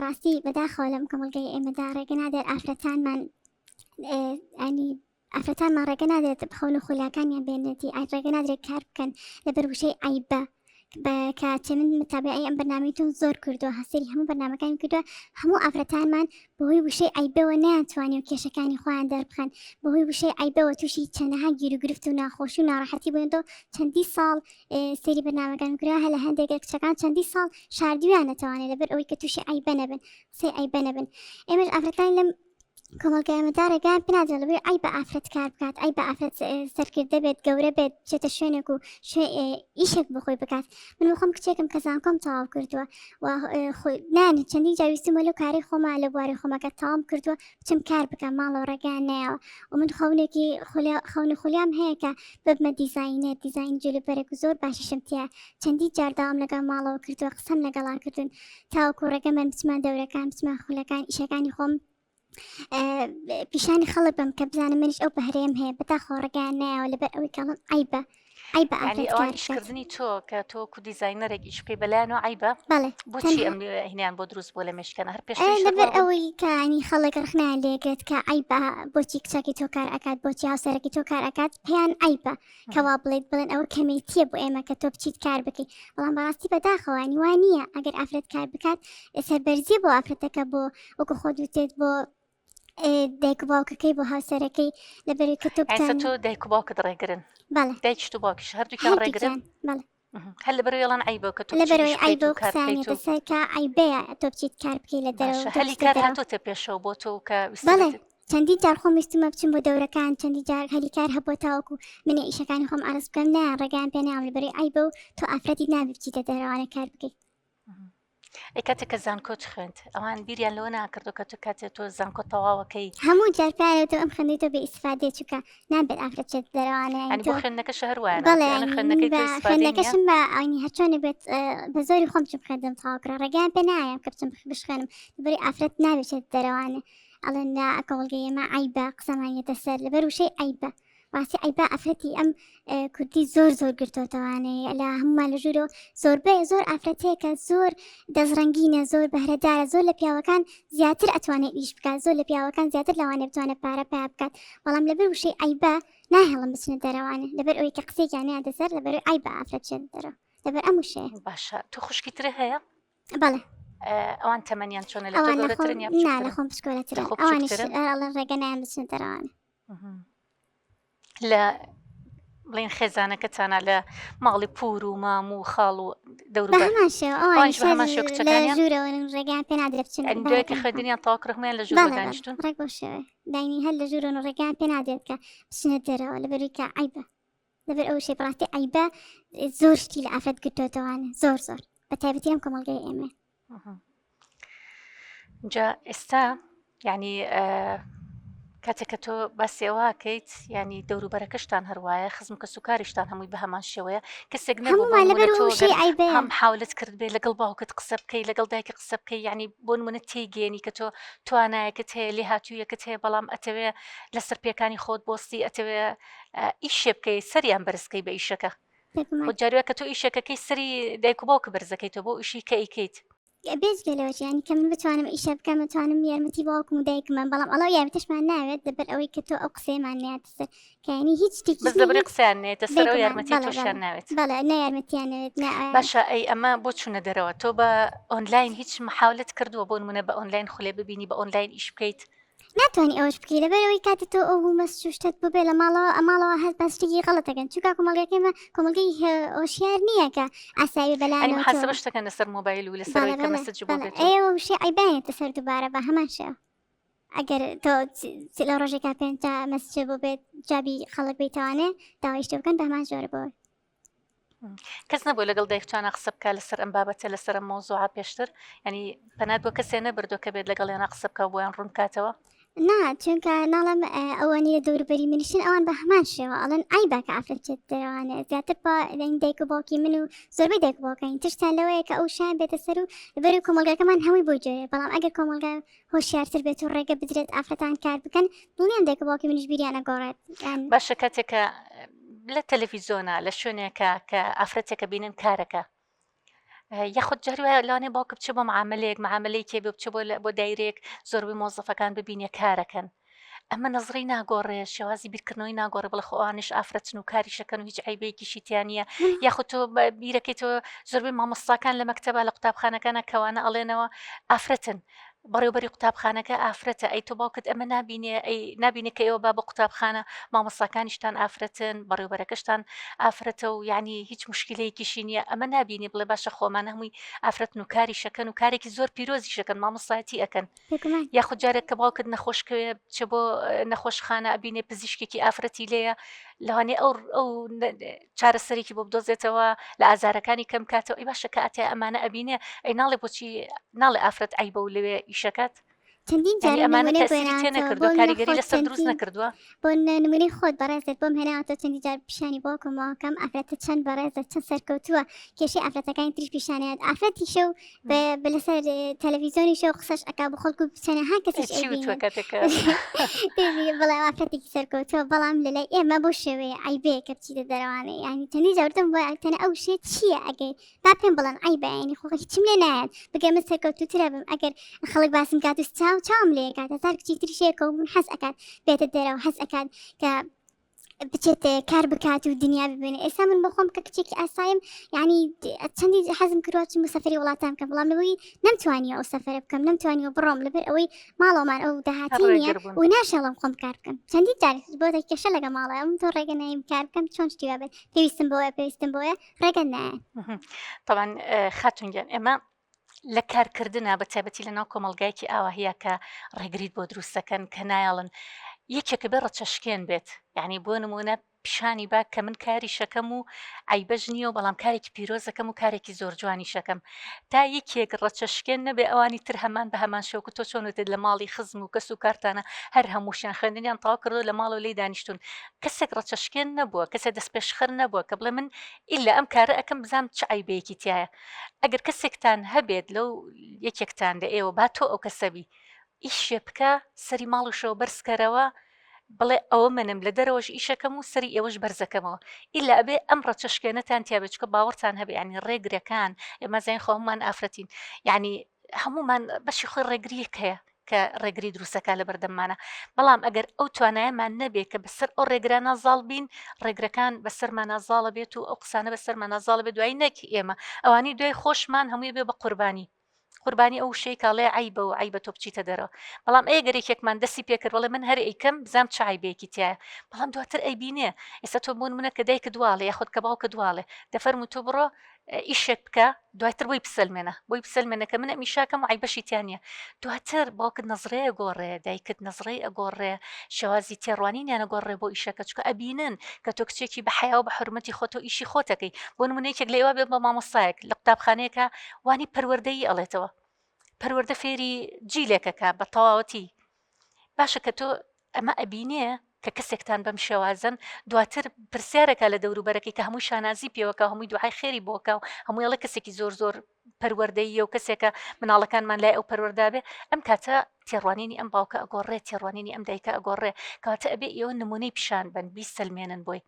بەڕاستی بەداخەوە لەم کۆمەڵگەی ئێمەدا ڕێگە نادێت ئافرەتانمان ئەنی ئافرەتانمان ڕێگە نادرێت خەون و خولیاکانیان بێنێتی ئای ڕێگە نادرێت کار بکەن لەبەر وشەی عیبە کە چێ من متابعی ئەم بەرنامەی تۆم زۆر کردووە هەسەری هەموو بەرنامەکانی کردووە هەموو ئافرەتانمان بەهۆی وشەی عیبەوە نەیانتوانی و کێشەکانی خۆیان دەربخەن بەهۆی وشەی عیبەوە تووشی چەندەها گیروگرفت و ناخۆشی و ناڕەحەتی بووینەوە چەندی ساڵ سەیری بەرنامەکان کرا هە لە هەندێک لە کچەکان چەندی ساڵ شاردویانەتەوانێ لەبەر ئەوەی کە تووشی عیبە نەبن قسەی عیبە نەبن ئێمەش ئافرەتانی لەم کۆمەڵگای ئێمەدا ڕێگایان پێنادرێت لەبەر عەیبە ئافرەت کار بکات عەیبە ئافرەت سەرکردە بێت گەورە بێت بچێتە شوێنێک و ئیشێک بۆ خۆی بکات من بۆ خۆم کچێکم کە زانکۆم تەواو کردووە و نان چەندین جار ویستمە لەو کاری خۆما لە بواری خۆمەکە تەواوم کردووە بچم کار بکەم ماڵەوە ڕێگایان نایەوە و من خەونێکی خەون و خولیام هەیە کە ببمە دیزاینەر دیزاین جلوبەرگ و زۆر باشیشم تیا چەندین جار داوام لەگەڵ ماڵەوە کردووە قسەم لەگەڵا کردوون تاوەکو ڕێگەمەن بچمە دەورەکان بچمە خولەکان ئیشەکانی خۆم پیشانی خەڵک بم کە بزانم منیش ئەو بەهرەیەم هەیە بەداخەوە ڕێگەیان نایەوە لەبەر ئەوەی کەڵم عیبە عیبە یعنی ئافرەت ئەوان کار بکات ئیشکردنی تۆ کە تۆ وەکو دیزاینەرێک ئیش بکەی بەلایانەوە عەیبە بەڵێ بۆچی تەنها ئەم هینیان بۆ دروست بووە لە مێشکیانە هەر پێشتریش هەر لەبەر وا بوون ئەوەی کە ینی خەڵک ڕخنیان لێگرت کە عەیبە بۆچی کچەکەی تۆ کار ئەکات بۆچی هاوسەرەکەی تۆ کار ئەکات پێیان عەیبە کە وا بڵێیت بڵێن ئەوە کەمێتیە بۆ ئێمە کە تۆ بچیت کار بکەیت بەڵام بەڕاستی بەداخەوە ینی وا نییە ئەگەر ئافرەت کار بکات سەربەرزیە بۆ ئافرەتەکە بۆ وەکو خۆت وتێت بۆ دایک و باوکەکەی بۆ هاوسەرەکەی لەبەرەوەی کە تۆ ئێستا بتوانی تۆ دایک و باوکت ڕێگرن بەڵێ دایکیشت و باوکیش هەردووکیان ڕێگرن هەردووکیان بەڵێ هەر لەبەرەوەی ئەڵێن عەیبە کە تۆ بچیت ئیش لەبەرەوەی بکەیت عەیبە و و کار قسەیان بکەیت یەتە و سەر کە عەیبەیە تۆ بچیت کار بکەیت لە دەرەوە باشە تۆ هەلی بچیتە کار دەرەوە هاتۆتە پێشەوە بۆ تۆ کە بەڵێ ویستبێتت چەندین جار خۆم ویستومە بچم بۆ دەورەکان چەندین جار هەلی کار هەبووە تاوەکو من ئیشەکانی خۆم عەرز بکەم نایان ڕێگایان پێ ناوم لەبەرەوەی عەیبە و تۆ ئافرەتیت نابێ بچیتە دەرەوانە کار بکەیت ئەی کاتێک کە زانکۆت خوێند ئەوان بیریان لەوە ناکردو کە تۆ کاتێ تۆ زانکۆ تەواوەکەی هەموو جار پێیان وتم ئەم خوێندنەی تۆ بێ ئیسفادەیە چونکە نابێت ئافرەت بچێتە دەرەوانە یانی یانی بۆ تۆ خوێندنەکەش هەر وایە بەڵێ یانی یانی من خوێندنەکەی بە تۆ ئیسفادەی نییە خوێندنەکەشم بە ئاینی هەرچۆنێک بێت بە زۆری خۆم چم خوێندم تەواو کرا ڕێگەیان پێ نایەم کە بچم بشخوێنم لەبەری ئافرەت نابێت بچێتە دەرەوانە ئەڵێن نا کۆمەڵگەی ئێمە عەیبە قسەمان یەتە سەر لەبەر وشەی عەیبە ڕاستی عەیبە ئافرەتی ئەم کوردی زۆر زۆر گرتۆتەوانەیە لە هەمومان لە ژوورەوە زۆربەی زۆر ئافرەتەیە کە زۆر دەستڕەنگینە زۆر بەهرەدارە زۆر لە پیاوەکان زیاتر ئەتوانێت ئیش بکات زۆر لە پیاوەکان زیاتر لەوانەیە بتوانێت پارە پیا بکات بەڵام لەبەر وشەی عەیبە ناهێڵم بچنە دەرەوانێ لەبەر ئەوەی کە قسەیەکیان نایاتە سەر لەبەر عەیبە ئافرەت بچێتە دەرەوە لەبەر ئەم وشەیە باشە تۆ خوشکی ترە هەیە بەڵێ ئەوان تەمەنیان چۆنە لە تۆ ئەوان لە خۆم گەورەترن یا نا لە بچووکترن خۆم لە بچکۆلەترن خۆ ئەوانیش بچووکترن ئەڵێن ڕێگە نایەن بچنە دەرەوانێ لە بڵین خێزانەکەتانە لە ماڵی پور و مام و خاڵ و بە دەوروبەر هەمان شێوە ئەوانیش ئەوانیش بە هەر هەمان شێوە لە کچەکانیان ژوورەوەن ڕێگەیان پێ نادرێت بچن یانی دوای کە بارەکان خوێندنیان تەواو کرد هەموویان لە ژوورەوە بەڵێ بەڵێ دانیشتوون ڕێک بەو شێوەیە داینی هەر لە ژوورەوەن و ڕێگەیان پێ نادرێت کە بچنە دەرەوە لەبەروی کە عەیبە لەبەر ئەو شەی بەڕاستی عەیبە زۆر شتی لە ئافرەت گرتۆتەوانە زۆر زۆر بە تایبەتی ئەم کۆمەڵگەی ئێمە جا ئێستا یعنی کاتێک کە تۆ باسی ئەوەکەیت ینی دەوروبەرەکەشتان هەروایە خزم کە سوکاریشتان هەمووی بە هەمان شێوەیە کەسێک نەبوو لەبەر هەم حاولت کرد بێ لەگەڵ باوکت قسە بکەی لەگەڵ دایکە قسە بکەی ینی بۆ نمونە تێگەێنی کە تۆ توانایەکت هەیە لێ هاتوویەکت هەیە بەڵام ئەتەوێ لەسەر پێکانی خۆت بۆستی ئەتەوێ ئیشێ بکەی سەریان بەرزکەی بە ئیشەکە خۆ جاروە کە تۆ ئیشەکەکەی سەری دایک و باوکە بەرزەکەی تۆ بۆ ئیشی کە ئەیکەیت. بێجگە لەوەش یانی کە من بتوانم ئیشە بکەم ئەتوانم یارمەتی باوکم و دایکمم بەڵام ئەڵەو یارمەتیشمان ناوێت لەبەر ئەوەی کە تۆ ئەو قسەیەمان نەیاتە سەر کە یانی هیچ شتێکیش بەس نییە لەبەری هیچ قسەیان نێتە سەر ئەو بێگومان یارمەتی بەڵێ تۆشیان بەڵێ ناوێت. بەڵێ نە یارمەتیان نەوێت نە باشە ئەی ئەمە بۆ چوونە دەرەوە تۆ بە ئۆنلاین هیچ محاولەت کردووە بۆ نمونە بە ئۆنلاین خولێ ببینی بە ئۆنلاین ئیش بکەیت؟ ناتوانی ئەوەش بکەی لەبەرئەوەی کاتێ تۆ ئەو هومەس و شتەت بۆ بێ لە ماڵەوە ماڵەوە هەست بە شتێکی غەڵەت دەکەن چونکە کۆمەڵگەکەی ئێمە کۆمەڵگەی هۆشیار نییە کە ئاسایی بێ ئەنی بەلایانەوە تۆ محاسبە شتەکەن لەسەر مۆبایل و لەسەر بەڵێ ئەوەی کە بەڵێ مەسج بۆ بەڵێ بێت و ئێوە وشەی عەیبانێتە سەر دووبارە بە هەمان شێوە ئەگەر تۆ لە ڕۆژێکا پێنج تا مەسج بۆ بێت جوابی خەڵک بیتەوانێ داوای شتێ بکەن بە هەمان جۆرە بۆ کەس نەبوو لەگەڵ دایکتانە قسە بکە لەسەر ئەم بابەتە لەسەر ئەم مەوزوعە پێشتر ینی پەنات بۆ کەسێ نەبردووە کە بێت لەگەڵیانە قسە بکە بۆیان ڕوون بکاتەوە نا چونکە ناڵم ئەوانی لە دەوروبەری منیشن ئەوان بە هەمان شێوە ئەڵێن عەیبە کە ئافرەت بچێت دەرەوانێ زیاتر بە دەنگ دایک و باوکی من و زۆربەی دایک و باوکانی ترسیان لەوەیە کە ئەو شایان بێتە سەر و لەبەر کۆمەڵگاکەمان هەمووی بۆ جۆرێ بەڵام ئەگەر کۆمەڵگا هۆشیارتر بێت و ڕێگە بدرێت ئافرەتان کار بکەن دڵنیام دایک و باوکی منیش بیریان ئەگۆڕێت یان باشە کاتێک کە لە تەلەفیزۆنا لە شوێنێکە کە ئافرەتێکە بینن کارەکە. یاخود جاری وایە لەوانەیە باوکە بچێ بۆ معاملەیەک معاملەیەکی هەبێ بچێ بۆ بۆ دایرەیەک زۆربەی مۆزەفەکان ببینێ کارەکەن ئەمە نەزڕی ناگۆڕێ شێوازی بیرکردنەوەی ناگۆڕێ بڵێ خۆ ئەوانیش ئافرەتن و کاریشەکەن و هیچ عیبەیەکیشی تیا نییە یاخود تۆ بیرەکەی تۆ زۆربەی مامۆستاکان لە مەکتەبە لە قوتابخانەکانە کەوانە ئەڵێنەوە ئافرەتن بەڕێوبەری قوتابخانەکە ئافرەتە ئەی تۆ باوکت ئەمە نابینێ ئەی نابینێ کە ئێوە با بۆ قوتابخانە مامۆستاکانیشتان ئافرەتن بەڕێوبەرەکەشتان ئافرەتە و یعنی هیچ مشکلەیەکیشی نییە ئەمە نابینێ بڵێ باشە خۆمان هەمووی ئافرەتن و کاریشەکەن و کارێکی زۆر پیرۆزیشەکەن مامۆستایەتی ئەکەن یاخود جارێک کە باوکت نەخۆشکەوێ چ بۆ نەخۆشخانە ئەبینێ پزیشکێکی ئافرەتی لێیە لەوانێ ئەو ئەو چارەسەرێکی بۆ بدۆزێتەوە لە ئازارەکانی کەم کاتەوە ئەی باشە کە ئەتێ ئەمانە ئەبینێ ئەی ناڵێ بۆچی ناڵێ ئافرەت عەیبە و لەوێ ئیشەکات چەندین جار یعنی ئەمانە نمونەی بۆ تەئسیری تێ هێناوەتەوە نەکردووە بۆ منە کاریگەری خۆت لەسەر دروست چەندین نەکردووە بۆ نمونەی خۆت بەڕێزت بۆم هێناوەتەوە چەندین جار پیشانی باوکم واکەم ئافرەتە چەند بەڕێزە چەند سەرکەوتووە کێشەی ئافرەتەکانی تریش پیشانیات ئافرەتیشە و بە لەسەر تەلەڤیزیۆنیشە و قسەش ئەکا بۆ خەڵک و چەنەها کەسیش چی وتووە ئەیبینن کاتێک کە بڵێ ئافرەتێکی سەرکەوتووە بەڵام لەلای ئێمە بەو شێوەیە عەیبەیە کە بچیتە دەرەوانێ یانی چەندین جار وتم بۆ تەنە ئەو شێ چییە ئەگەر با پێم بڵێن عەیبە یانی خۆ هیچم لێ نایەت بگە من سەرکەوتووترە بم ئەگەر خەڵک باسم کات و چاو چاوم لێ کات هەزار کچی تریش هەیە کە بوون حەز ئەکات بێتە دەرەوە حەز ئەکات کە بچێت کار بکات و دنیا ببینێ ئێستا من بۆ خۆم کە کچێکی ئاسایم یعنی چەندی حەزم کردووە چم سەفەری وڵاتان بکەم بەڵام لەوەی نەمتوانیوە ئەو سەفەرە بکەم نەمتوانیوە بڕۆم لەبەر ئەوەی ماڵەوەمان ئەو داهاتی نییە ڕێگر بوون و ناشێڵم خۆم کار بکەم چەندی جار بۆتە کێشە لەگە ماڵە ئەم تۆ ڕێگە نایم کار بکەم چۆن شتی وا بێت پێویستم بۆیە پێویستم بۆیە ڕێگە نایەن تەبعەن خاتون گیان ئێمە لە کارکردنا بە تایبەتی لە ناو کۆمەڵگایەکی ئاواهیە کە ڕێگریت بۆ دروست دەکەن کە نایەڵن یەکێکە بێ ڕەچەشکێن بێت یعنی بۆ نمونە پیشانی با کە من کاریشەکەم و عیبەش نییە و بەڵام کارێکی پیرۆزەکەم و کارێکی زۆر جوانیشەکەم تا یەکێک ڕەچەشکێن نەبێ ئەوانی تر هەمان بە هەمان شێوە کە تۆ چۆن وتت لە ماڵی خزم و کەس و کارتانە هەر هەمووشیان خوێندنیان تەواو کردو لە ماڵەوە لێی دانیشتون کەسێک ڕەچەشکێن نەبووە کەسێک دەستپێشخەر نەبووە کە بڵێ من ئیلا ئەم کارە ئەکەم بزانم چ عەیبەیەکی تیایە ئەگەر کەسێکتان هەبێت لەو یەکێکتان لە ئێوە با تۆ ئەو کەسە بی ئیشێ بکە سەری ماڵیشەوە بەرزکەرەوە بڵێ ئەوە منم لە دەرەوەش ئیشەکەم و سەری ئێوەش بەرزەکەمەوە ئیلا ئەبێ ئەم ڕەچەشکێنەتان تیا بێت چونکە باوەڕتان هەبێ یعنی ڕێگرەکان ئێمە زین خۆ هەمومان ئافرەتین یعنی هەمومان بەشی خۆی ڕێگریەک هەیە کە ڕێگری دروستەکە لە بەردەممانە بەڵام ئەگەر ئەو توانایەمان نەبێ کە بەسەر ئەو ڕێگرانە زاڵ بین ڕێگرەکان بەسەرمانە زاڵە بێت و ئەو قسانە بەسەرمانە زاڵە بێت دوایی نەک ئێمە ئەوانی دوای خۆشمان هەمووی بێ بە قوربانی قوربانی ئەو وشەی کاڵێ عیبە و عیبە تۆ بچیتە دەرەوە بەڵام ئەگەر یەکێکمان دەستی پێکرد بەڵێ من هەر ئەیکەم بزانام چ عیبێکی تایە بەڵام دواتر ئەیبینێ ئێستا تۆ بۆ نمونە کە دایکت واڵێ یاخود کە باوکت واڵێ دەفەرموو تۆ بڕۆ ئیشێک بکە دواتر بۆی بسەلمێنە بۆی بسەلمێنە کە من ئەم ئیشاکەم و عیبەشی تیا نییە دواتر باوکت نەزرەیە گۆڕێ دایکت نەزرەی ئەگۆڕێ شێوازی تێڕوانینیان ئەگۆڕێ بۆ ئیشەکە چونکە ئەبینن کە تۆ کچێکی بە حەیا و بە حورمەتی خۆتۆ ئیشی خۆتەکەی بۆ نمونە یەکێک لە ئێوە بێ بە مامۆستایەک لە قوتابخانەیەکە وانی پەروەردەیی ئەڵێتەوە پەروەردە فێری جیلێکەکە بە تەواوەتی باشە کە تۆ ئەمە ئەبینێ کە کەسێکتان بەم شێوازن دواتر پرسیارەکە لە دەوروبەرەکەی کە هەمووی شانازی پێوەکە هەمووی دوعای خێری بۆکە و هەمووی ئەڵێ کەسێکی زۆر زۆر پەروەردەییە و کەسێکە مناڵەکانمان لای ئەو پەروەردە بێ ئەم کاتە تێڕوانینی ئەم باوکە ئەگۆڕێ تێڕوانینی ئەم دایکە ئەگۆڕێ کەواتە ئەبێ ئێوە نمونەی پیشان بن بیسەلمێنن بۆی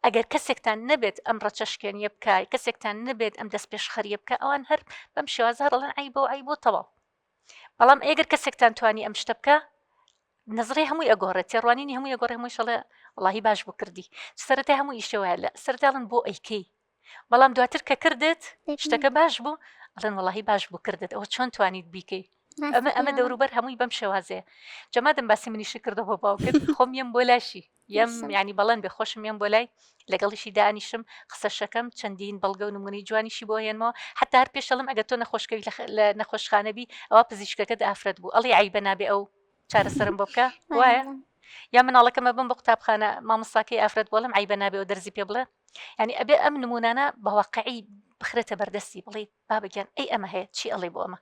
ئەگەر کەسێکتان نەبێت ئەم ڕەچەشکێنیە بکە کەسێکتان نەبێت ئەم دەست پێشخەریە بکە ئەوان هەر بەم شێوازە هەر ئەڵێن عەیبە و عەیبە و تەواو بەڵام ئەگەر کەسێکتان توانی ئەم شتە بکە نەزڕی هەمووی ئەگۆڕێت تێڕوانینی هەمووی ئەگۆڕێ هەمووی شەڵێ وڵی باش بوو کردی سەرەتای هەموو ئیشێ وایە لە سەرەتاڵن بۆ ئەیکەی بەڵام دواتر کە کردت شتەکە باش بوو ئەڵێن وڵی باش بوو کردت ئەوە چۆن توانیت بیکەی ئەمە ئەمە دەوروبەر هەمووی بەم شێوازەیە جەمادم باسی منیشی کردەوە باوکت خۆم یەم بۆ لاشی یەم ینی بەڵێن بێ خۆشم یەم بۆ لای لەگەڵیشی دانیشم قسەشەکەم چەندین بەڵگە و نمونەی جوانیشی بۆ هێنمەوە حتا هەر پێشەڵم ئەگەر تۆ نەخۆشکەوی لە نەخۆشخانە بی ئەوە پزیشکەکەت ئافرەت بوو ئەڵی عیبە نابێ ئەو چارەسەرم بۆ بکە وایە یا مناڵەکەمە بم بە قوتابخانە مامۆستاکەی ئافرەت بۆڵم عیبە نابێ و دەرزی پێ بڵێ ینی ئەبێ ئەم نمونانە بە واقعی بخرێتە بەردەستی بڵێ بابە گیان ئەی ئەمە هەیە چی ئەڵێ بۆ ئەمە؟